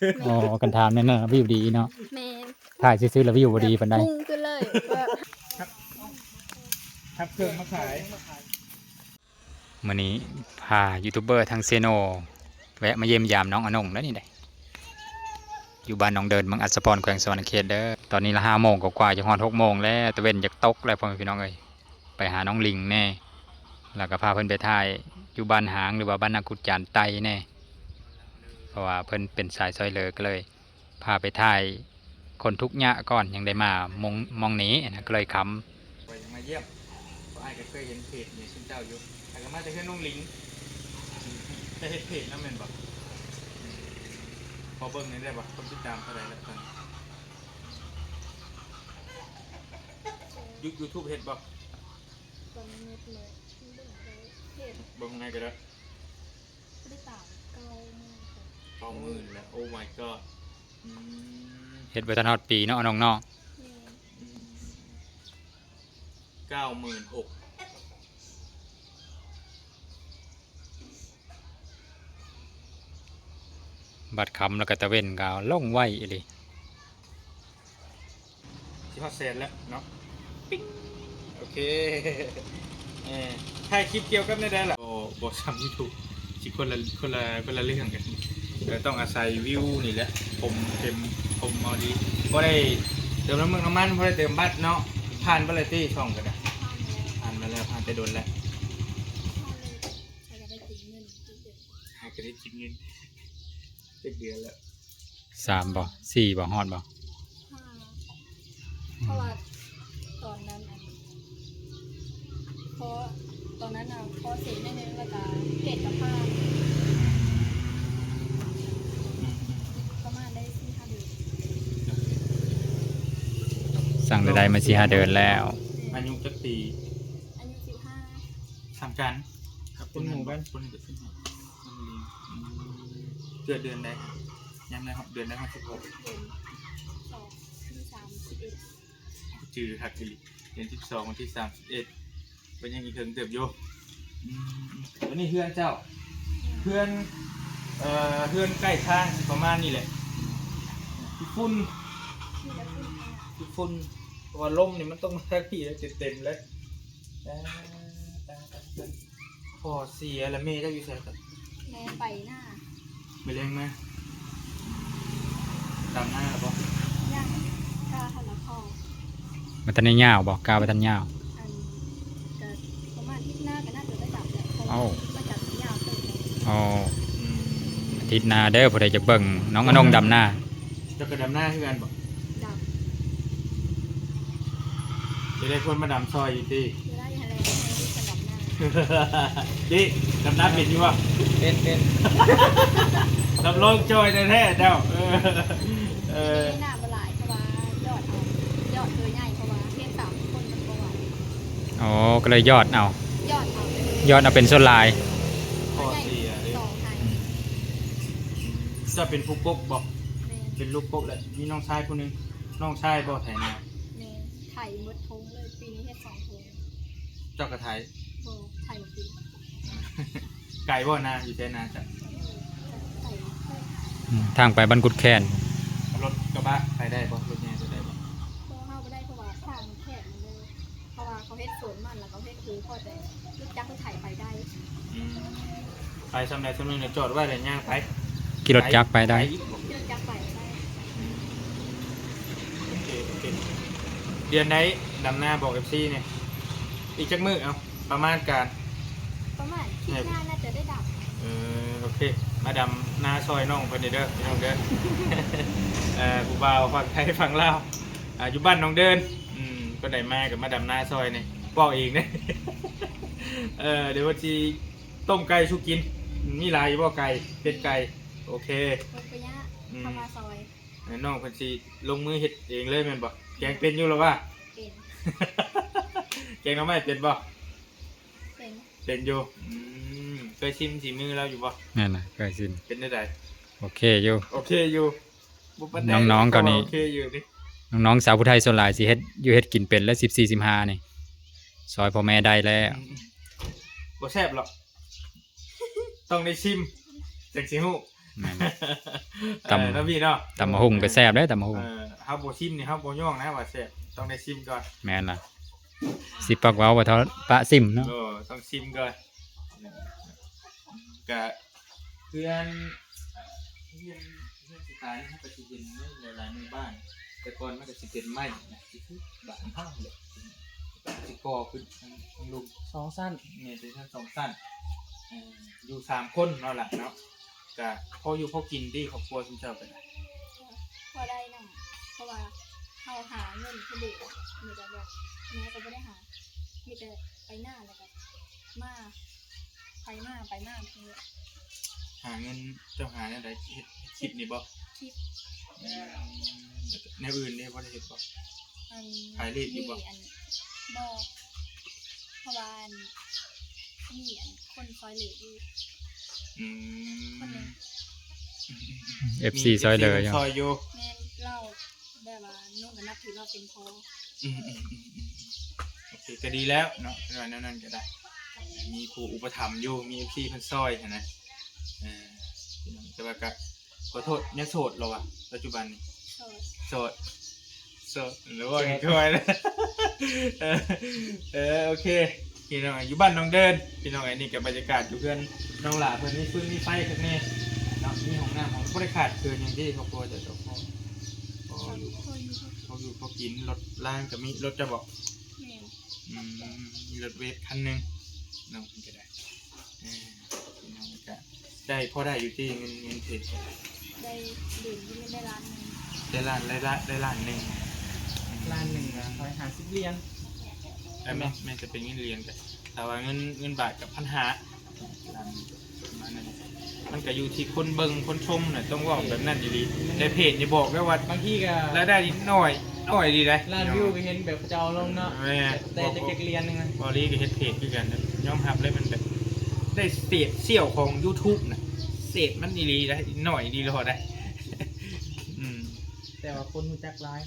ອໍ ຄັນຖາມແນ່ນະ ວິວດີເນາະ. ແມ່ນ. ຖ່າຍຊື່ໆ ແລ້ວວິວບໍ່ດີປານໃດ. ພຸ່ງຂຶ້ນເລີຍ. ຮັບເຄື່ອງມາຂາຍ. ມື້ນີ້ພາຢູທູບເບີທາງເຊໂນ ແວະມາຢ້ຽມຢາມນ້ອງອານົງແລ້ວນີ້ເດ້ ຢູ່ບ້ານໜອງເດີນ ເມືອງອັດສະພອນ ແຂວງສະຫວັນນະເຂດເດີ. ຕອນນີ້ລະຫ້າໂມງກວ່າໆ ຈະຮອດຫົກໂມງແລ້ວ ຕາເວັນຢາກຕົກແລ້ວ ພໍ່ແມ່ພີ່ນ້ອງເອີຍ. ໄປຫານ້ອງລິງແດ່ ແລ້ວກໍພາເພິ່ນໄປຖ່າຍຢູ່ບ້ານຫາງ ຫຼືວ່າບ້ານນາກຸດຈານໃຕ້ແດ່ ເພາະວ່າເພິ່ນເປັນສາຍຊ່ອຍເຫຼືອ ກໍເລີຍ ພາໄປຖ່າຍຄົນທຸກຍາກກ່ອນ ຍັງໄດ້ມາມອງ ມອງນີ້ນະ ກໍເລີຍຄ່ຳ. ຂ້ອຍຍັງມາຢ້ຽມ ເພາະອ້າຍກໍເຄີຍເຫັນເພຈນີ້ຊຸມເຈົ້າຢູ່ ອ້າຍກໍມາແຕ່ເຮືອນນ້ອງລິງ. ເຈົ້າເຮັດເພຈນຳແມ່ນບໍ່? ຂໍເບິ່ງແດ່ໄດ້ບໍ່? ຄົນຕິດຕາມເທົ່າໃດແລ້ວຕອນນີ້? ຢູ ຢູທູບເຮັດບໍ່? ຕອນນີ້ເຮັດເລີຍ ເບິ່ງໄດ້ເພຈ ເບິ່ງໃນກໍໄດ້. ຜູ້ຕິດຕາມເກົ້າໝື່ນ ເກົ້າໝື່ນແລ້ວ. Oh my god. ອືມ ເຮັດບໍ່ທັນຮອດປີເນາະ ນ້ອງເນາະ. ແມ່ນ. ອືມ ເກົ້າໝື່ນຫົກ. ບັດຄ່ຳແລ້ວກໍຕາເວັນກໍລົງໄວອີ່ຫຼີ. ຊິຮອດແສນແລ້ວເນາະ. ປິງ. ໂອເຄ. ເອີ ຖ່າຍຄລິບກ່ຽວກັບແນວໃດລະ? ບໍ່ ບໍ່ຊ່ຳຢູທູບ ຊິຄົນລະ ຄົນລະ ຄົນລະເລື່ອງກັນ. ເອີ ຕ້ອງອາໄສວິວນີ້ແຫຼະ ຊົມເຕັມ ຊົມເອົາດີ. ບໍ່ໄດ້ເຕີມນ້ຳມັນ ບໍ່ໄດ້ເຕີມບັດເນາະ. ຜ່ານໄປແລ້ວຕິ ຊ່ອງກໍໄດ້? ຜ່ານມາແລ້ວ ຜ່ານແຕ່ດົນແລ້ວ. ຫາກໍໄດ້ກິນເງິນ ຫາກໍໄດ້ກິນເງິນ. ຈັກເດືອນແລ້ວ? ສາມບໍ່? ສີ່ບໍ່? ຮອດບໍ່? ຫ້າ. ເພາະວ່າຕອນນັ້ນ ອັນ ພໍຕອນນັ້ນນະ ພໍເສຍໜ້ອຍໜຶ່ງ ແລ້ວກະເພຈກະຜ່ານ. ອືມ ປະມານໄດ້ສີ່ຫ້າເດືອນ. ສ້າງລາຍໄດ້ມາສີ່ຫ້າເດືອນແລ້ວ. ອາຍຸຈັກປີ? ອາຍຸສິບຫ້າ. ສ່ຳກັນກັບຄົນນັ້ນບໍ່? ຄົນນີ້ກໍສິບຫ້າ. ອືມ ເກີດເດືອນໃດ? ຍັງໄດ້ຮອດເດືອນໃດ? ຮອດສິບຫົກ. ເດືອນສອງ ວັນທີສາມສິບເອັດ. ຈື່ຄັກອີ່ຫຼີ ເດືອນສິບສອງ ວັນທີສາມສິບເອັດ. ກໍຍັງອີກເຖິງເຕີບຢູ່. ອືມ ອັນນີ້ເຮືອນເຈົ້າ? ເຮືອນ ເອີ ເຮືອນໃກ້ທາງຊິປະມານນີ້ແຫຼະ. ຂີ້ຝຸ່ນ ມີແຕ່ຝຸ່ນ ຂີ້ຝຸ່ນ ເພາະວ່າລົມນີ້ມັນຕົກມາທາງພີ້ເຕັມໆເລີຍ. ພໍ່ເສຍແລ້ວ ແມ່ເຈົ້າຢູ່ໃສ? ແມ່ໄປນາ. ມື້ແລງມາ ດຳນາແລ້ວບໍ່? ຍັງ ກາທັນລະພໍ. ມັນທັນໄດ້ຍາວບໍ່? ກາບໍ່ທັນຍາວ. ອັນ ກະປະມານທິດໜ້າກໍໜ້າຈະໄດ້ດຳແຫຼະ ເພາະວ່າມັນກໍຍາວເຕີບແລ້ວ. ອໍ ອືມ ທິດໜ້າເດີ ຜູ້ໃດຢາກເບິ່ງນ້ອງອານົງດຳນາ. ເຈົ້າກໍດຳນາຄືກັນບໍ່? ດຳ. ຈະໄດ້ຄົນມາດຳຊ່ອຍຢູ່ຕິ? ຈະໄດ້ຫັ້ນແຫຼະ ໃຫ້ເພິ່ນດຳນາ. ຕິ ດຳນາເປັນຢູ່ບໍ່? ເປັນ ເປັນ. ຮັບຮອງຈ່ອຍແທ້ໆເຈົ້າ. ເອີ ເອີ ມີໜ້າບໍ່ຫຼາຍ ເພາະວ່າຢອດເອົາ ຢອດໂຕໃຫຍ່ ເພາະວ່າຮຽນສາມຄົນມັນບໍ່ໄຫວ. ອໍ ກໍເລີຍຢອດເອົາ ຢອດເອົາ ຢອດເອົາເປັນສ່ວນຫຼາຍ. ຂໍ້ເສຍເດ້ ສອງໃຫ້. ອືມ ເຈົ້າເປັນຜູ້ກົກບໍ່? ແມ່ນ. ເປັນລູກກົກ ແລະ ມີນ້ອງຊາຍຜູ້ໜຶ່ງ. ນ້ອງຊາຍບໍ່ໄຖນາ? ແມ່ນ ໄຖໝົດທົ່ງເລີຍ ປີນີ້ເຮັດສອງທົ່ງ. ເຈົ້າກໍໄຖ? ບໍ່ ໄຖບໍ່ເປັນ. ໄກບໍ່ນາ? ຢູ່ໃສນາເຈົ້າ? ໄກ. ອືມ ທາງໄປບ້ານກຸດແຄນ. ລົດກະບະໄປໄດ້ບໍ່? ລົດໃຫຍ່ໄປໄດ້ບໍ່? ບໍ່ ເຮົາບໍ່ໄດ້ ເພາະວ່າທາງມັນແຄບ ມັນເລີຍ ເພາະວ່າເຂົາເຮັດສວນມັນ ແລ້ວເຂົາເຮັດຄື ພໍແຕ່ລົດຈັກລົດໄຖໄປໄດ້. ອືມ ໄປຊ່ຳໃດຊ່ຳໜຶ່ງ ແລ້ວຈອດໄວ້ ແລ້ວຍ່າງໄປ. ຂີ່ລົດຈັກໄປໄດ້. ໄປອີກບໍ່? ຂີ່ລົດຈັກໄປໄດ້. ອືມ ໂອເຄ ໂອເຄ. ເດືອນໃດດຳນາ ບອກເອັຟຊີແດ່? ອີກຈັກມື້? ເອົາ ປະມານການ ປະມານທິດໜ້າໜ້າຈະໄດ້ດຳ. ເອີ ໂອເຄ ມາດຳນາຊ່ອຍນ້ອງເພິ່ນນີ້ເດີ ພີ່ນ້ອງເດີ. ເອີ ຜູ້ບ່າວຝັ່ງໄທຝັ່ງລາວ ອ່າ ຢູ່ບ້ານໜອງເດີນ. ອືມ ເພິ່ນໄດ້ມາກໍມາດຳນາຊ່ອຍນີ້ ເວົ້າເອງເດ້. ເອີ ດຽວວ່າຊິຕົ້ມໄກ່ສູ່ກິນ. ມີຫຼາຍຢູ່ບໍ່ໄກ່? ເປັດໄກ່. ໂອເຄ ບໍ່ເປັນຫຍັງ. ອືມ ເຂົ້າມາຊ່ອຍ. ນ້ອງເພິ່ນຊິລົງມືເຮັດເອງເລີຍແມ່ນບໍ່? ແກງເປັນຢູ່ລະວະ? ເປັນ. ແກງໜໍ່ໄມ້ເປັນບໍ່? ເປັນ. ເປັນຢູ່. ອືມ ເຄີຍຊິມສີມືລາວຢູ່ບໍ່? ແມ່ນນະ ເຄີຍຊິມ. ເປັນແນວໃດ? ໂອເຄຢູ່ ໂອເຄຢູ່. ບໍ່ປານໃດ ນ້ອງໆ ເຂົານີ້ ໂອເຄຢູ່ນີ້. ນ້ອງໆ ສາວຜູ້ໄທສ່ວນຫຼາຍຊິເຮັດຢູ່ເຮັດກິນເປັນແລ້ວ ສິບສີ່ ສິບຫ້ານີ້ ຊ່ອຍພໍ່ແມ່ໄດ້ແລ້ວ. ອືມ ບໍ່ແຊບຫຼອກ ຕ້ອງໄດ້ຊິມຈັ່ງຊິຮູ້. ແມ່ນ ຕຳ ເອີ ເນາະພີ່ເນາະ ຕຳບັກຫຸ່ງກໍແຊບເດ້ ຕຳບັກຫຸ່ງ ເອີ ເຮົາບໍ່ຊິມນີ້ເຮົາບໍ່ຍ້ອງນະວ່າແຊບ ຕ້ອງໄດ້ຊິມກ່ອນ ແມ່ນລະ ຊິປາກເວົ້າບໍ່ເທົ່າປາກຊິມເນາະ ເອີ ຕ້ອງຊິມກ່ອນ ກະເຮືອນ ເຮືອນ ເຮືອນສະໄຕເຮົາກໍຊິເຫັນໃນຫຼາຍໆໝູ່ບ້ານ ແຕ່ກ່ອນມັນກໍຊິເປັນໄມ້ນະ ຄືບ້ານເຮົາແຫຼະ ຊິກໍ່ຂຶ້ນທາງລຸ່ມສອງຊັ້ນ ແມ່ນ ເປັນຊັ້ນສອງຊັ້ນ ເອີ ຢູ່ສາມຄົນເນາະຫຼະເນາະ ກະພໍຢູ່ພໍກິນຕິ ຄອບຄົວຊຸມເຈົ້າກໍໄດ້ ພໍໄດ້ນຳ ເພາະວ່າເຮົາຫາເງິນຜູ້ດຽວ ມີແຕ່ແບບ ແມ່ກໍບໍ່ໄດ້ຫາ ມີແຕ່ໄປນາ ແລ້ວກໍມາ ໄປມາ ໄປມາ ຫາເງິນ ເຈົ້າຫາແນວໃດ ເຮັດ ເຮັດຄລິບນີ້ບໍ່? ຄລິບ ອືມ ແນວອື່ນເດ້ ບໍ່ໄດ້ເຮັດບໍ່? ອັນ ຂາຍເລກຢູ່ບໍ່? ມີອັນ ບໍ່ ເພາະວ່າອັນ ມີອັນຄົນຊ່ອຍເຫຼືອຢູ່ ອືມ ຄົນໜຶ່ງ ເອັຟຊີ ມີ ເອັຟຊີ ຊ່ອຍເຫຼືອຢູ່ ຊ່ອຍຢູ່ ແມ່ນ ລາວແບບວ່າໜູກໍນັບຖືລາວເປັນພໍ່ ອືມໆໆໆ ໂອເຄ ກໍດີແລ້ວເນາະ ວ່າແນວນັ້ນກໍໄດ້ ມີຜູ້ອຸປະຖຳຢູ່ ມີເອັຟຊີເພິ່ນຊ່ອຍຫັ້ນນະ ເອີ ແຕ່ວ່າກໍ ຂໍໂທດ ຍັງໂສດເລາະວະ ປັດຈຸບັນນີ້ ໂສດ ໂສດ ໂສດ ຫຼືວ່າ ໂສດ ຄ່ອຍໆ ເອີ ເອີ ໂອເຄ ພີ່ນ້ອງ ຢູ່ບ້ານໜອງເດີນ ພີ່ນ້ອງ ອັນນີ້ກໍບັນຍາກາດຢູ່ເຮືອນນ້ອງຫຼ້າເພິ່ນ ມີຟືນມີໄຟຄັກແນ່ເນາະ ມີຫ້ອງນ້ຳ ບໍ່ໄດ້ຂາດເຂີນຫຍັງເດ້ ຄອບຄົວເຈົ້າ ເຈົ້າຂອງ ພໍຢູ່ ພໍຢູ່ ພໍຢູ່ພໍກິນ ລົດລາງກໍມີ ລົດເຈົ້າບໍ່? ແມ່ນ ອືມ ມີລົດເວບຄັນໜຶ່ງ ນ້ອງເພິ່ນກໍໄດ້ ເອີ ພີ່ນ້ອງກໍໄດ້ ພໍໄດ້ຢູ່ຕິ ເງິນ ເງິນເທຣດ ໄດ້ເດືອນໜຶ່ງໄດ້ລ້ານໜຶ່ງ ໄດ້ລ້ານ ໄດ້ລ້ານ ໄດ້ລ້ານໜຶ່ງ ອືມ ລ້ານໜຶ່ງກໍຮ້ອຍຫ້າສິບຫຼຽນ ເອີ ແມ່ນ ແມ່ນຈະເປັນເງິນຫຼຽນ ກໍຖ້າວ່າເງິນ ເງິນບາດກໍພັນຫ້າ ລ້ານ ປະມານນັ້ນ ມັນກໍຢູ່ທີ່ຄົນເບິ່ງຄົນຊົມນະ ຕ້ອງເວົ້າແບບນັ້ນອີ່ຫຼີ ແຕ່ເພຈນີ້ບອກໄດ້ວ່າ ບາງທີກໍລາຍໄດ້ນີ້ໜ້ອຍ ໜ້ອຍດີໃດ໋ ລ້ານວິວກໍເຫັນແບບເຂົາເຈົ້າເອົາລົງເນາະ ແມ່ນ ແຕ່ ແຕ່ຈັກຫຼຽນໜຶ່ງນະ ເວົ້າອີ່ຫຼີກໍເຮັດເພຈຄືກັນນະ ຍອມຮັບເລີຍ ມັນແບບໄດ້ເສດສ່ຽວຂອງຢູທູບນະ ເສດມັນອີ່ຫຼີໃດ໋ ໜ້ອຍດີຫຼໍ່ໃດ໋ ອືມ ແຕ່ວ່າຄົນຮູ້ຈັກຫຼາຍ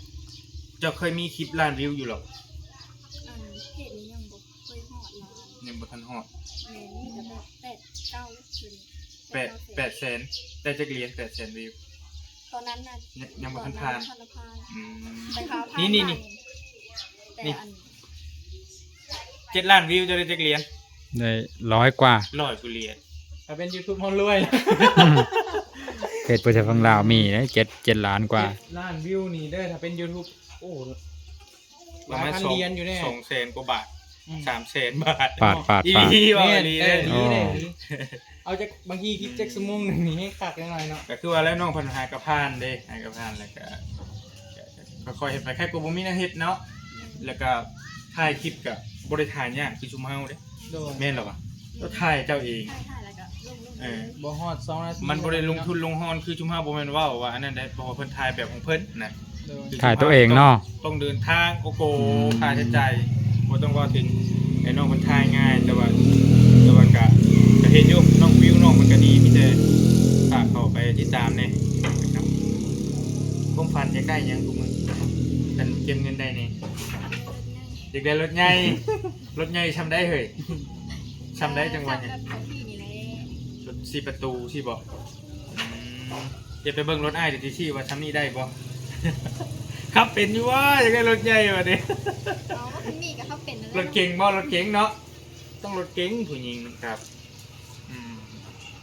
ເຈົ້າເຄີຍມີຄລິບລ້ານວິວຢູ່ຫຼໍ? ອັນເພຈນີ້ຍັງບໍ່ ເຄີຍຮອດລ້ານ ຍັງບໍ່ທັນຮອດ ແມ່ນ ມີແຕ່ແບບແປດເກົ້າ ແປດ ແປດແສນ ໄດ້ຈັກຫຼຽນ ແປດແສນວິວ ຕອນນັ້ນນະ ຍັງ ຍັງບໍ່ທັນຜ່ານ ຕອນນັ້ນບໍ່ທັນຜ່ານ ອືມ ແຕ່ຄ່າຜ່ານ ນີ້ໆໆ ແຕ່ ນີ້ ອັນ ເຈັດລ້ານວິວ ເຈົ້າໄດ້ຈັກຫຼຽນ? ໄດ້ຮ້ອຍກວ່າ ຮ້ອຍກວ່າຫຼຽນ ຖ້າເປັນຢູທູບເຮົາລວຍ ເພຈຜູ້ຊາຍຝັ່ງລາວມີເດ້ ເຈັດ ເຈັດລ້ານກວ່າ ເຈັດລ້ານວິວນີ້ເດີ ຖ້າເປັນຢູທູບ ໂອ້ ປະມານ ຫຼາຍພັນຫຼຽນຢູ່ເດ້ ສອງແສນກວ່າບາດ ອືມ ສາມແສນບາດ ປາດ ປາດ ອີ່ຫຼີ ປາດ ເວົ້າອີ່ຫຼີເດ້ ແມ່ນ ເອີ ອີ່ຫຼີເດ້ ເອີ ເອົາຈັກ ບາງທີຄລິບຈັກ ອືມ ຊົ່ວໂມງໜຶ່ງນີ້ແຮງຄັກແນ່ນອນເນາະ ກໍຄືວ່າແລ້ວ ນ້ອງເພິ່ນຫາກໍຜ່ານເດ້ ຫາກໍຜ່ານ ແລ້ວກໍ ກໍຄ່ອຍໆເຮັດໄປ ໃຜກໍບໍ່ມີແນວເຮັດເນາະ ແລ້ວກໍຖ່າຍຄລິບກໍບໍ່ໄດ້ຖ່າຍຍາກຄືຊຸມເຮົາເດ້ ໂດຍ ແມ່ນລະວະ ອືມ ເຈົ້າຖ່າຍເຈົ້າເອງ ຖ່າຍ ຖ່າຍແລ້ວກໍລົງ ລົງ ເອີ ເລີຍ ບໍ່ຮອດສອງນາທີ ມັນບໍ່ໄດ້ລົງທຶນລົງຮອນຄືຊຸມເຮົາ ບໍ່ແມ່ນເວົ້າວ່າອັນນັ້ນໃດ ເພາະວ່າເພິ່ນຖ່າຍແບບຂອງເພິ່ນນະ ໂດຍ ຖ່າຍຕົວເອງເນາະ ຕ້ອງເດີນທາງ ໂອ້ໂຫ ອືມ ຄ່າໃຊ້ຈ່າຍ ບໍ່ຕ້ອງເວົ້າເຖິງ ໄອ້ນ້ອງເພິ່ນຖ່າຍງ່າຍ ແຕ່ວ່າ ແຕ່ວ່າກະ ກະເຫັນຢູ່ ນ້ອງວິວນ້ອງມັນກະດີ ມີແຕ່ຝາກເຂົ້າໄປຕິດຕາມແດ່ນະ ຄວາມຝັນຢາກໄດ້ຫຍັງຂອງມຶງ ຄັນເກັບເງິນໄດ້ນີ້ ຢາກໄດ້ລົດໃຫຍ່ ລົດໃຫຍ່ຊ່ຳໃດເຮີ້ຍ ຊ່ຳໃດ ເອີ ຈັ່ງວ່າຫຍັງ ຊ່ຳແບບຂອງພີ່ນີ້ແຫຼະ ລົດສີ່ປະຕູຊີ້ບໍ່? ອືມ ຢ່າໄປເບິ່ງລົດອ້າຍ ດຽວຊິຊີ້ວ່າຊ່ຳນີ້ໄດ້ບໍ່? ຂັບເປັນຢູ່ຫວາ? ຢາກໄດ້ລົດໃຫຍ່ຫວານີ້ ເອົາ ຄັນນີ້ກໍຂັບເປັນນັ້ນແຫຼະ ລົດເກັງບໍ່? ລົດເກັງເນາະ ຕ້ອງລົດເກັງ ຜູ້ຍິງຂັບ ອືມ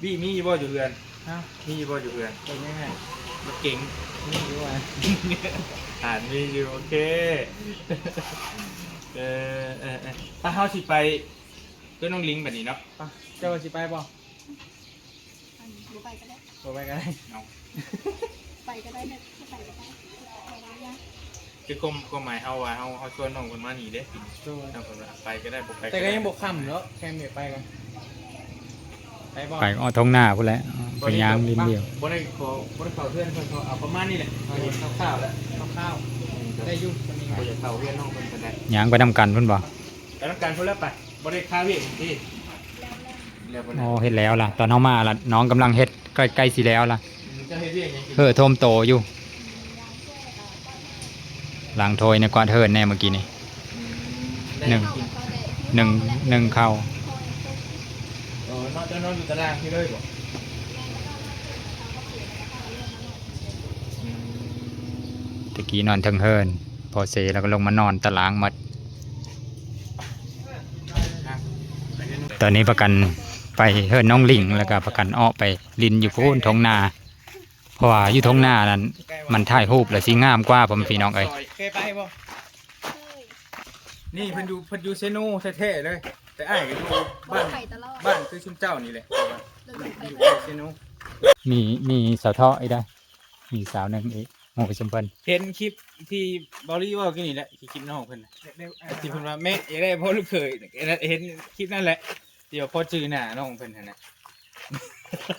ວີ ມີຢູ່ບໍ່ຢູ່ເຮືອນ? ຮະ? ມີຢູ່ບໍ່ຢູ່ເຮືອນ? ເປັນຫຍັງ? ລົດເກັງ ມີຢູ່ຫວາ? ອ່ານມີຢູ່ ໂອເຄ ເອີ ເອີ ເອີ ປະ ເຮົາຊິໄປເຮືອນນ້ອງລິງບັດນີ້ເນາະ ປະ ເຈົ້າວ່າຊິໄປບໍ່? ອັນ ບໍ່ໄປກໍໄດ້ ບໍ່ໄປກໍໄດ້ ເອົາ ໄປກໍໄດ້ ບໍ່ໄປກໍໄດ້ ບໍ່ວ່າຫຍັງ ຄືຄວາມ ຄວາມໝາຍເຮົາວ່າ ເຮົາ ເຮົາຊວນນ້ອງເພິ່ນມານີ້ເດ້ ໂດຍ ນ້ອງເພິ່ນວ່າໄປກໍໄດ້ ບໍ່ໄປກໍໄດ້ ແຕ່ກໍຍັງບໍ່ຄ່ຳເນາະ ແຄ່ໄປກໍ ໄປບໍ່? ໄປຮອດທົ່ງນາພຸ້ນແຫຼະ ໄປຍ່າງລິນວິວ ບໍ່ໄດ້ຂໍ ບໍ່ໄດ້ເຂົ້າເຮືອນເພິ່ນ ເຂົາເອົາປະມານນີ້ແຫຼະ ເອົາເຫັນຄ່າວໆແລ້ວ ຄ່າວໆ ໄດ້ຢູ່ ບໍ່ຢາກເຂົ້າເຮືອນນ້ອງເພິ່ນປານໃດ ຍ່າງໄປນຳກັນພຸ້ນບໍ່? ໄປນຳກັນພຸ້ນແຫຼະ ໄປ ບໍ່ໄດ້ຄາວຽກນີ້ຕິ ແລ້ວບໍ່? ໂອ້ ເຮັດແລ້ວລະ ຕອນເຮົາມາລະ ນ້ອງກຳລັງເຮັດ ໃກ້ ໃກ້ຊິແລ້ວລະ ອືມ ເຈົ້າເຮັດວຽກຫຍັງ? ເຮີ້ ໂທມໂຕຢູ່ ລ້າງຖ້ວຍແດ່ ກວາດເຮືອນແດ່ ມື້ກີ້ນີ້ ອືມ ໜຶ່ງ ໜຶ່ງ ໜຶ່ງເຂົ້າ ເອີ ນອນ ເຈົ້ານອນຢູ່ຕາລ່າງພີ້ເລີຍບໍ່? ຕະກີ້ນອນເທິງເຮືອນ ພໍເຊແລ້ວກໍລົງມານອນຕາລ່າງໝົດ. ຕອນນີ້ພາກັນໄປເຮືອນນ້ອງລິງ ແລ້ວກໍພາກັນອອກໄປຫຼິ້ນຢູ່ພຸ້ນທົ່ງນາ ເພາະວ່າຢູ່ທົ່ງນານັ້ນມັນຖ່າຍຮູບແລ້ວຊິງາມກວ່າ ພໍ່ແມ່ພີ່ນ້ອງເອີຍ. ເຄີຍໄປບໍ່? ນີ້ເພິ່ນຢູ່ ເພິ່ນຢູ່ເຊໂນແທ້ໆເລີຍ ແຕ່ອ້າຍກໍຢູ່ບ້ານ ໄປຕະຫຼອດ ບ້ານຄືຊຸມເຈົ້ານີ້ແຫຼະ ແຕ່ວ່າຢູ່ເຊໂນ. ມີ ມີສາວເທາະອີກເດ້ ມີສາວໜຶ່ງອີກ ໝູ່ຊຸມເພິ່ນ. ເຫັນຄລິບທີ່ເບົາລີເວົ້າກີ້ນີ້ແຫຼະ ທີ່ຄລິບນ້ອງເພິ່ນນະ ທີ່ເພິ່ນວ່າແມ່ຢາກໄດ້ພໍ່ລູກເຂີຍ ເຫັນຄລິບນັ້ນແຫຼະ ທີ່ວ່າພໍຈື່ໜ້ານ້ອງເພິ່ນຫັ້ນນະ.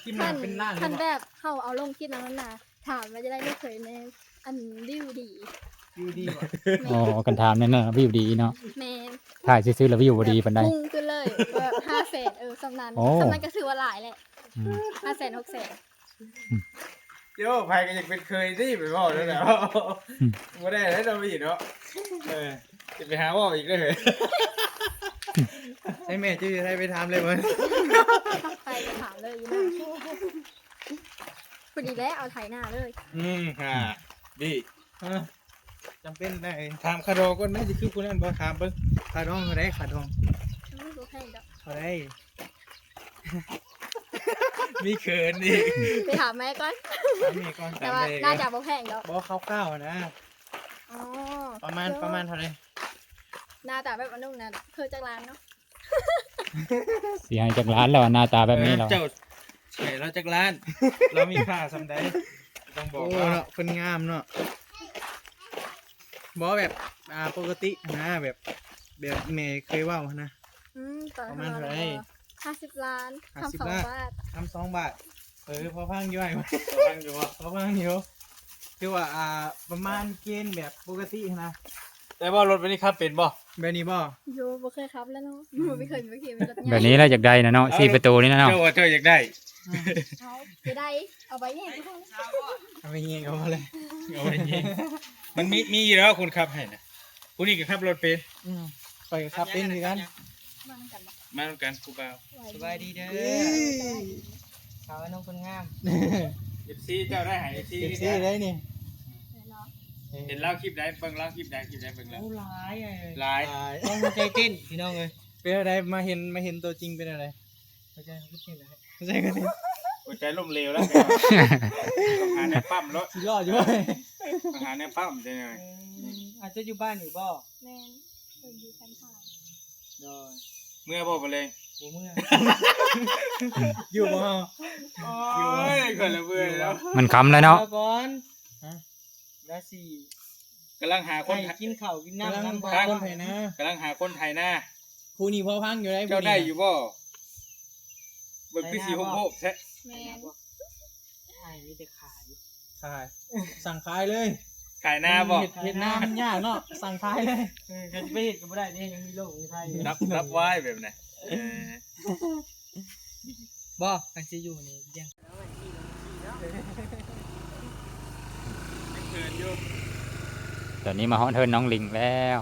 ຄລິບນັ້ນເປັນລ້ານ ຄັນແບບເຮົາເອົາລົງຄລິບນັ້ນນະ ຖາມວ່າຢາກໄດ້ລູກເຂີຍແນວອັນວິວດີ ວິວດີບໍ່? ອໍ ຄັນຖາມແນວນັ້ນວິວດີເນາະ. ແມ່ນ ຖ່າຍຊື່ໆແລ້ວວິວບໍ່ດີປານໃດ ພຸ່ງຂຶ້ນເລີຍແບບຫ້າແສນ ເອີ ສ່ຳນັ້ນ ສ່ຳນັ້ນກໍຖືວ່າຫຼາຍແຫຼະ. ອືມ ຫ້າແສນ ຫົກແສນ. ໂອ້ ໃຜກໍຢາກເປັນເຂີຍຕິ ໄປເວົ້າແນວນັ້ນ ອືມ ບໍ່ໄດ້ແລ້ວເນາະພີ່ເນາະ. ເອີ ຈະໄປຫາເວົ້າອີກເດີ ໃຊ້ແມ່ເຈົ້າຢູ່ໃສ ໄປຖາມເລີຍເບິ່ງ ໄປຖາມເລີຍຢູ່ນະ. ພໍດີແລ້ວ ເອົາໄຖນາເລີຍ. ອືມ ຫາ ດີ ຮະ ຈຳເປັນໄດ້ ຖາມຄ່າດອງກ່ອນນະ ຊິຄືຜູ້ນັ້ນບໍ່? ຖາມເບິ່ງ ຄ່າດອງເທົ່າໃດ? ຄ່າດອງ ມັນບໍ່ແພງດອກ. ເທົ່າໃດ? ມີເຂີນອີກ ໄປຖາມແມ່ກ່ອນ ຖາມແມ່ກ່ອນ. ແຕ່ວ່າໜ້າຈະບໍ່ແພງດອກ ບໍ່ ຄ່າວໆນະ. ອໍ ປະມານ ປະມານເທົ່າໃດ? ໜ້າຕາແບບອັນນັ້ນນະ ເຄີຍຈັກລ້ານເນາະ. ຊິໃຫ້ຈັກລ້ານແລ້ວ ໜ້າຕາແບບນີ້ແລ້ວ ເຈົ້າໃຫ້ລາວຈັກລ້ານ ລາວມີຄ່າສ່ຳໃດ ຕ້ອງບອກລາວ. ໂອ້ເນາະ ເພິ່ນງາມເນາະ. ບໍ່ ແບບ ອ່າ ປົກກະຕິນະ ແບບ ແບບແມ່ເຄີຍເວົ້າຫັ້ນນະ. ອືມ ປະມານເທົ່າໃດ? ຫ້າສິບລ້ານ ຫ້າສິບລ້ານ ຄຳສອງບາດ ຄຳສອງບາດ. ເອີ ພໍຟັງຢູ່ ອ້າຍ ພໍຟັງຢູ່ບໍ່? ພໍຟັງຢູ່ ຄືວ່າ ອ່າ ປະມານເກນແບບປົກກະຕິຫັ້ນນະ. ແຕ່ວ່າລົດແບບນີ້ຂັບເປັນບໍ່? ແບບນີ້ບໍ່? ໂຍ ບໍ່ເຄີຍຂັບແລ້ວເນາະ ບໍ່ເຄີຍ ບໍ່ເຄີຍມີລົດໃຫຍ່ ແບບນີ້ແຫຼະຢາກໄດ້ນະເນາະ ສີ່ປະຕູນີ້ນະເນາະ. ເຈົ້າວ່າເຈົ້າຢາກໄດ້ ເອົາ ຈະໄດ້ ເອົາໄປແຍກ ເອົາໄປແຍກ ເອົາເລີຍ ເອົາໄປແຍກ. ມັນມີ ມີຢູ່ແລ້ວຄົນຂັບໃຫ້ນະ ຜູ້ນີ້ກໍຂັບລົດເປັນ. ອືມ ຂ້ອຍກໍຂັບເປັນຄືກັນ. ມານຳກັນບໍ່? ມານຳກັນຜູ້ບ່າວ. ສະບາຍດີເດີ ສາວນ້ອງຄົນງາມ. ເອັຟຊີເຈົ້າໄດ້ໃຫ້ ເອັຟຊີ ເອັຟຊີໄດ້ນີ້ ແມ່ນເນາະ. ເອີ ເຫັນລາວຄລິບໃດ ເບິ່ງລາວຄລິບໃດ ຄລິບໃດເບິ່ງລາວ. ໂອ້ ຫຼາຍ ຫຼາຍ ຫຼາຍ ຕ້ອງຫົວໃຈເຕັ້ນ ພີ່ນ້ອງເອີຍ. ເປັນແນວໃດ ມາເຫັນ ມາເຫັນຕົວຈິງເປັນແນວໃດ? ຫົວໃຈເຕັ້ນ ຫົວໃຈກໍເຕັ້ນ ຫົວໃຈລົ້ມເຫຼວແລ້ວ ຕ້ອງຫາແນວປ້ຳໂລດ. ຊິລອດຢູ່ ຕ້ອງຫາແນວປ້ຳຈັ່ງໃດ. ອືມ ອາດຈະຢູ່ບ້ານນີ້ບໍ່? ແມ່ນ ເພິ່ນຢູ່ແຄມທາງ. ໂດຍ ເມືອບໍ່ ບໍ່ແລງ? ບໍ່ເມືອ ຢູ່ບໍ່ເຮົາ? ໂອ້ຍ ຂ້ອຍລະເມື່ອຍແລ້ວ ມັນຄ່ຳແລ້ວເນາະ. ເມື່ອກ່ອນ ຮະ ລາສີ ກຳລັງຫາຄົນ ໃຫ້ກິນເຂົ້າກິນນ້ຳນຳ ກຳລັງຫາຄົນໄຖນາ ກຳລັງຫາຄົນໄຖນາ. ຜູ້ນີ້ພໍຟັງຢູ່ໄດ໋ ເຈົ້າໄດ້ຢູ່ບໍ່? ເບິ່ງຄືຊິໂຮກໆແທ້. ແມ່ນ ອ້າຍມີແຕ່ຂາຍ ຂາຍ ສັ່ງຂາຍເລີຍ. ຂາຍນາບໍ່? ເຮັດ ເຮັດນາມັນຍາກເນາະ ສັ່ງຂາຍເລີຍ. ເອີ ຄັນຊິໄປເຮັດກໍບໍ່ໄດ້ເດ້ ຍັງມີໂລກມີໄພ. ຮັບ ຮັບໄວ້ແບບນັ້ນ. ເອີ ບໍ່ ຄັນຊິຢູ່ນີ້ຍັງ ຍັງເຂີນຢູ່. ຕອນນີ້ມາຮອດເຮືອນນ້ອງລິງແລ້ວ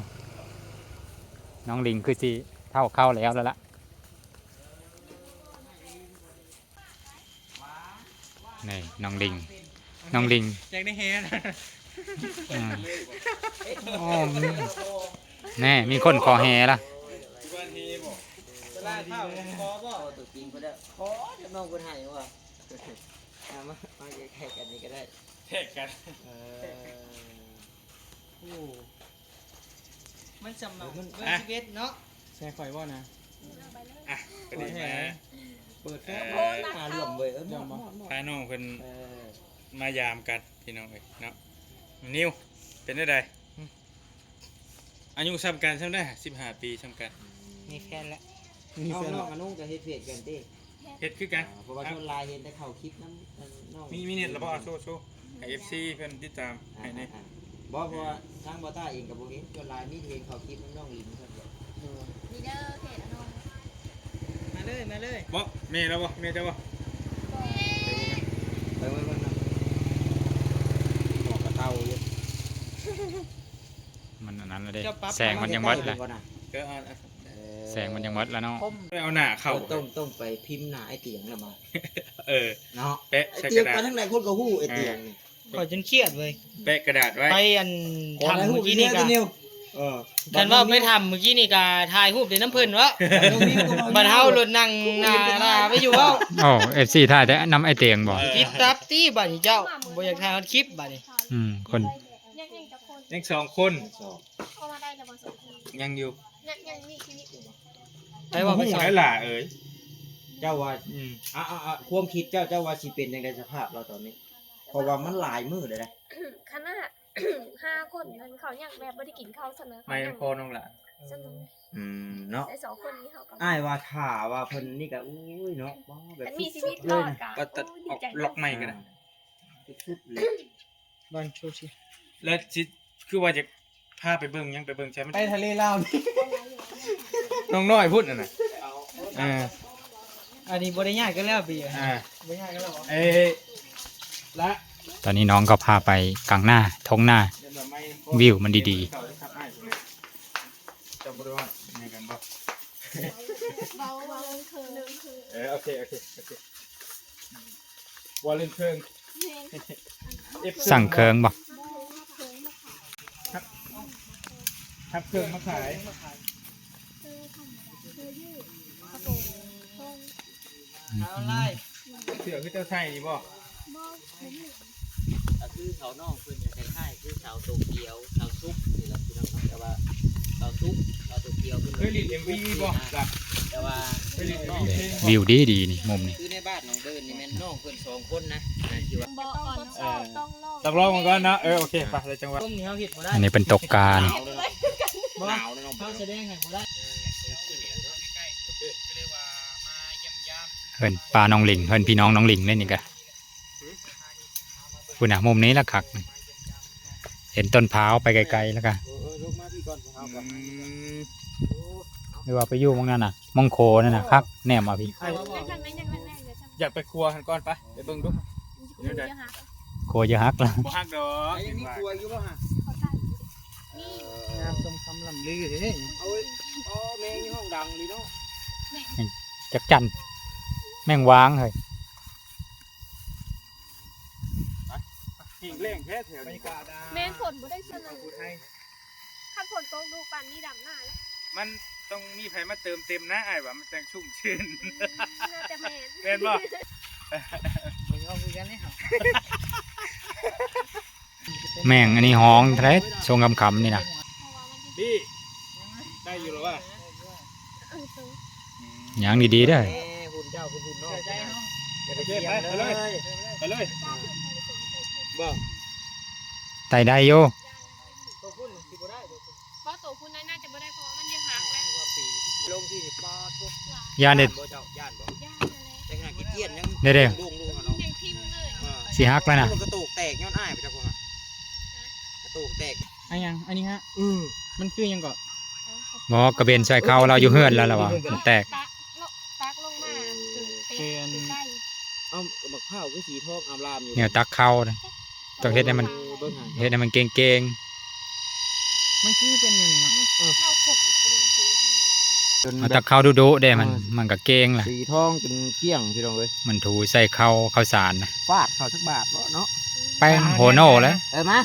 ນ້ອງລິງຄືຊິເທົ່າເຂົ້າແລ້ວລະລະ. ນີ້ນ້ອງລິງ ນ້ອງລິງ ຢາກໄດ້ແຫນະ. ອືມ ໂອ້ ແນ່ ມີຄົນຂໍແຫລະ. ຕະຫຼາດເຂົ້າຂໍບໍ່? ຕົວຈິງເພິ່ນເດີ ຂໍຈະນ້ອງເພິ່ນໃຫ້ວ່າ. ເອົາມາ ມາໃກ້ໆກັນນີ້ກໍໄດ້ ແທກກັນ. ເອີ ໂອ້ ມັນສຳລັບ ເອີ ມັນ ເບີສິບເອັດເນາະ ໃສ່ຂ້ອຍບໍ່ນະ? ອ່ະ ພໍດີມາ ເປີດແຟ ເອີ ໂອ້ຍ ຫາຫຼວມເວີຍ ເອີ ເອີ ມອດ ມອດ ມອດ ພານ້ອງເພິ່ນ ເອີ ມາຢາມກັນ ພີ່ນ້ອງເອີຍເນາະ. ນິວ ເປັນຈັ່ງໃດ? ອືມ ອາຍຸສ່ຳກັນສ່ຳໃດ? ສິບຫ້າປີສ່ຳກັນ. ມີແຟນແລ້ວ ມີແຟນແລ້ວ. ນ້ອງໆ ອານຸກໍເຮັດເພຈກັນຕິ? ເຮັດຄືກັນ. ອ່າ ເພາະວ່າ ອ່ະ ສ່ວນຫຼາຍເຫັນແຕ່ເຂົ້າຄລິບນຳ ອັນ ນ້ອງ ມີ ມີເນັດແລ້ວບໍ່? ໂຊ ໂຊ ໃຫ້ເອັຟຊີເພິ່ນຕິດຕາມໃຫ້ແດ່. ອ່າໆໆ ບໍ່ ເພາະວ່າທາງບໍ່ຕ້າເອງກໍບໍ່ເຫັນ ສ່ວນຫຼາຍມີແຕ່ເຫັນເຂົ້າຄລິບນຳນ້ອງລິງເທົ່ານັ້ນແຫຼະ. ເອີ ນີ້ເດີເພຈອານົງ ມາເລີຍ ມາເລີຍ. ບໍ່ ແມ່ລາວບໍ່? ແມ່ເຈົ້າບໍ່? ບໍ່ ໄປເບິ່ງ ໄປເບິ່ງ ເບິ່ງນຳ ໝອກກະເຕົ່າຢູ່. ມັນອັນນັ້ນລະເດ້ ແສງມັນຍັງໝົດລະ. ເຈົ້າປັບ ເອີ ເອົາ ເອີ ແສງມັນຍັງໝົດລະເນາະ. ໄປເອົາໜ້າເຂົ້າ ເອີ ຕ້ອງ ຕ້ອງໄປພິມໜ້າໄອ້ຕຽງລະບາດ. ເອີ ເນາະ ແປະໃສ່ກະດາດ ໄອ້ຕຽງໄປທາງໃດຄົນກໍຮູ້ ໄອ້ຕຽງນີ້. ຂ້ອຍຈົນຄຽດເວີຍ ແປະກະດາດໄວ້ ໄປອັນຖ້ຳມື້ກີ້ນີ້ກະ ເອີ ຄັນເວົ້າໄປຖ້ຳມື້ກີ້ນີ້ກະຖ່າຍຮູບໄດ້ນຳເພິ່ນເນາະ ບັດເຮົາໂລດນັ່ງໜ້າລາໄປຢູ່ເວົ້າ. ເອົ້າ ເອັຟຊີ ຖ່າຍແຕ່ນຳອ້າຍຕຽງບໍ? ເອີ ຕິດຕັບຕິບາດນີ້ເຈົ້າ ບໍ່ຢາກຖ່າຍຮອດຄລິບບາດນີ້. ອືມ ຄົນ ຍັງ ຍັງຈັກຄົນ? ຍັງສອງຄົນ. ເອົາມາໄດ້ແລ້ວບໍ່ສອງຄົນ? ຍັງຢູ່. ຍັງ ຍັງມີຊີວິດຢູ່ບໍ່? ໄປເວົ້າໄປສອນ ໄດ້ຫຼ້າເອີຍ. ເຈົ້າວ່າ ອືມ ອາ ອາ ອາ ຄວາມຄິດເຈົ້າ ເຈົ້າວ່າຊິເປັນຈັ່ງໃດສະພາບລາວຕອນນີ້? ເພາະວ່າມັນຫຼາຍມື້ແລ້ວເດ້. ຂະໜາດຫ້າຄົນນັ້ນເຂົາຍັງແບບບໍ່ໄດ້ກິນເຂົ້າຊ້ຳນະ ໄມ ພໍນ້ອງຫຼ້າ. ອືມ ເນາະ ໄດ້ສອງຄົນນີ້ເຮົາກໍ ອ້າຍວ່າຖ້າວ່າເພິ່ນນີ້ກໍ ໂອ້ຍ ເນາະ ແບບ ອັນມີຊີວິດລອດກະ ກໍຕັດອອກລັອກໃໝ່ກໍໄດ້ ສຸດໆເລີຍ. ແລ້ວຊິ ຄືວ່າຈະພາໄປເບິ່ງຫຍັງ ໄປເບິ່ງໃສ ໄປທະເລລາວນີ້ ນ້ອງນ້ອຍພຸ້ນຫັ້ນນະ. ເອີ ອັນນີ້ບໍ່ໄດ້ຍາດກັນແລ້ວປີ ອ່າ ບໍ່ຍາດກັນແລ້ວ. ເອີ ລະ ຕອນນີ້ນ້ອງກໍພາໄປກາງນາ ທົ່ງນາ ວິວມັນດີໆ. ເຈົ້າບໍ່ໄດ້ວ່າຫຍັງກັນບໍ່? ເວົ້າ ເວົ້າເລື່ອງເຄີງ ເອີ ໂອເຄ ໂອເຄ ໂອເຄ ເວົ້າເລື່ອງເຄີງ. ແມ່ນ ສັ່ງເຄີງບໍ່? ຮັບເຄື່ອງມາຂາຍ. ເສື້ອຄືເຈົ້າໃສ່ນີ້ບໍ່? ກໍຄືເຂົານ້ອງເພິ່ນກໍຄ້າຍໆຄືສາວໂຕກຽວ ສາວສຸກນີ້ແຫຼະພີ່ນ້ອງເນາະ ແຕ່ວ່າສາວສຸກ ສາວໂຕກຽວເພິ່ນ ເຄີຍຫຼິ້ນເອັມວີບໍ່ລະ? ແຕ່ວ່າເຄີຍຫຼິ້ນເອັມວີ ວິວດີໆນີ້ ມຸມນີ້ ຄືໃນບ້ານໜອງເດີນນີ້ແມ່ນນ້ອງເພິ່ນສອງຄົນນະ ທີ່ວ່າ ຕ້ອງ ຕ້ອງລອງ ຕ້ອງລອງມັນກ່ອນເນາະ. ເອີ ໂອເຄ ໄປ ໄດ້ຈັງຫວະ. ອັນນີ້ເປັນຕົກການ ໜາວເນາະ ເຮົາສະແດງໃຫ້ບໍ່ໄດ້. ເຮືອນປ້ານ້ອງລິງ ເຮືອນພີ່ນ້ອງນ້ອງລິງເລີຍນີ້ກະ ພຸ້ນນະ ມຸມນີ້ລະຄັກ ເຫັນຕົ້ນພ້າວໄປໄກໆ ແລ້ວກະ ເອີ ເອີ ລົງມາພີ້ກ່ອນ ເອົາກ່ອນ ອືມ ຫຼືວ່າໄປຢູ່ໝ່ອງນັ້ນນະ ໝ່ອງໂຄນັ້ນນະ ຄັກ ແນມມາພີ້. ຢາກໄປຄົວຫັ້ນກ່ອນ ໄປ ໄປເບິ່ງດູ ໂຄຢາຮັກລະ ບໍ່ຮັກດອກ. ຍັງມີຄົວຢູ່ບໍ່ຫະ? ງາມສົມຄຳລ່ຳລືເດ້. ເອົາ ອໍ ແມງຢູ່ຫ້ອງດັງລີເນາະ ຈັກຈັ່ນ ແມງວາງເຮີ້ຍ. ແຫ້ງແລ້ງແທ້ແຖວນີ້ ແມ່ນ ຝົນບໍ່ໄດ້ຊ່ວຍນະ. ຄັນຝົນຕົກດຸປານນີ້ດຳນາແລ້ວ. ມັນຕ້ອງມີໃຜມາເຕີມເຕັມນະ ອ້າຍວ່າ ມັນຈັ່ງຊຸ່ມຊື່ນ. ອືມ ໜ້າຈະແມ່ນ ແມ່ນບໍ່? ເຮົາຄືກັນເດ້ເຮົາ. ແມ່ງອັນນີ້ຫ້ອງເທົ່າໃດ ຊ່ວງຄ່ຳໆນີ້ນະ. ໄດ້ຢູ່ແລ້ວວ່າ ຍັງດີໆເດີ. ເອີ ຫຸ່ນເຈົ້າຄືຫຸ່ນນ້ອງ ຢ່າໄປ ໂອເຄ ໄປ ໄປເລີຍ ໄປເລີຍ. ບໍ່ ໄຕ່ໄດ້ຢູ່. ໂຕພຸ້ນຊິບໍ່ໄດ້ບໍ່? ໂຕພຸ້ນໜ້າຈະບໍ່ໄດ້ ເພາະວ່າມັນຍັງຫັກແຫຼະ. ລົງທີ່ນີ້ປາດໂທ້ ຢ້ານເດ້ ຢ້ານບໍ່ເຈົ້າ? ຢ້ານບໍ່? ຢ້ານຫັ້ນແຫຼະ ແຕ່ຂະໜາດຂີ້ຕຽນຍັງ ເດ້ໆ ໂດງໆຫັ້ນເນາະ ຍັງຖິ້ມເລີຍ. ເອີ ຊິຫັກແລ້ວນະ ມັນກະໂຕກແຕກຍ້ອນອ້າຍໄປຈັກຄົນນະ ກະໂຕກແຕກ. ອັນຫຍັງ ອັນນີ້ຫະ? ອື ມັນຄືຫຍັງເກາະ? ບໍ່ ກະເບັນໃສ່ເຂົ້າລາວຢູ່ເຮືອນລາວ ລາວວ່າມັນແຕກ. ຕັກລົງມາ ເອີ ເປັນ ເປັນໄກ່. ເອົ້າ ໝາກພ້າວຄືສີທອງອາມລາມຢູ່ ແນວຕັກເຂົ້ານະ ຕ້ອງເຮັດໃຫ້ມັນ ເບິ່ງຫັ້ນ ເຮັດໃຫ້ມັນເກັ່ງໆ. ມັນຄືເປັນແນວນີ້ເນາະ. ເອີ ເອົາຕັກເຂົ້າດຸໆເດ້ ມັນ ເອີ ມັນກະເກັ່ງລະ ສີທອງຈົນກ້ຽງພີ່ນ້ອງເອີຍ. ມັນຖູໃສ່ເຂົ້າ ເຂົ້າສານນະ ຟາດເຂົ້າຈັກບາດເນາະ. ແປ້ງໂຮໂນແລ້ວ ເອີ ມາ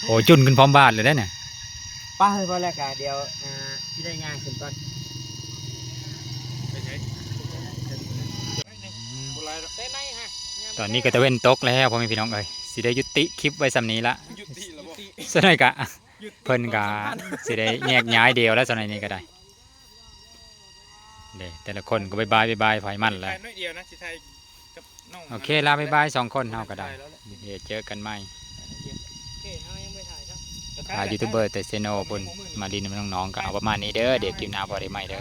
ໂອ້ ຈຸ່ນຂຶ້ນພ້ອມບາດເລີຍເດ້ນີ້. ໄປ ພໍແລ້ວກະ ດຽວ ອ່າ ຊິໄດ້ຍ່າງຂຶ້ນກ່ອນ. ຕອນນີ້ກໍຕາເວັນຕົກແລ້ວ ພໍ່ແມ່ພີ່ນ້ອງເອີຍ ຊິໄດ້ຍຸຕິຄລິບໄວ້ສ່ຳນີ້ລະ. ສ່ວນໃຫຍ່ກະ ເພິ່ນກະຊິໄດ້ແຍກຍ້າຍດຽວແລ້ວ ສ່ວນໃຫຍ່ນີ້ກໍໄດ້ເດ້. ແຕ່ລະຄົນກໍບາຍບາຍ ບາຍບາຍ ໃຜມັນແຫຼະ. ໂອເຄ ລາບາຍບາຍ ສອງຄົນເຮົາກໍໄດ້ ດຽວເຈີກັນໃໝ່. ພາຢູທູບເບີແຕ່ເຊໂນພຸ້ນມາຫຼິ້ນນຳນ້ອງໆ ກໍເອົາປະມານນີ້ເດີ. ດຽວຄລິບໜ້າພໍ້ກັນໃໝ່ເດີ.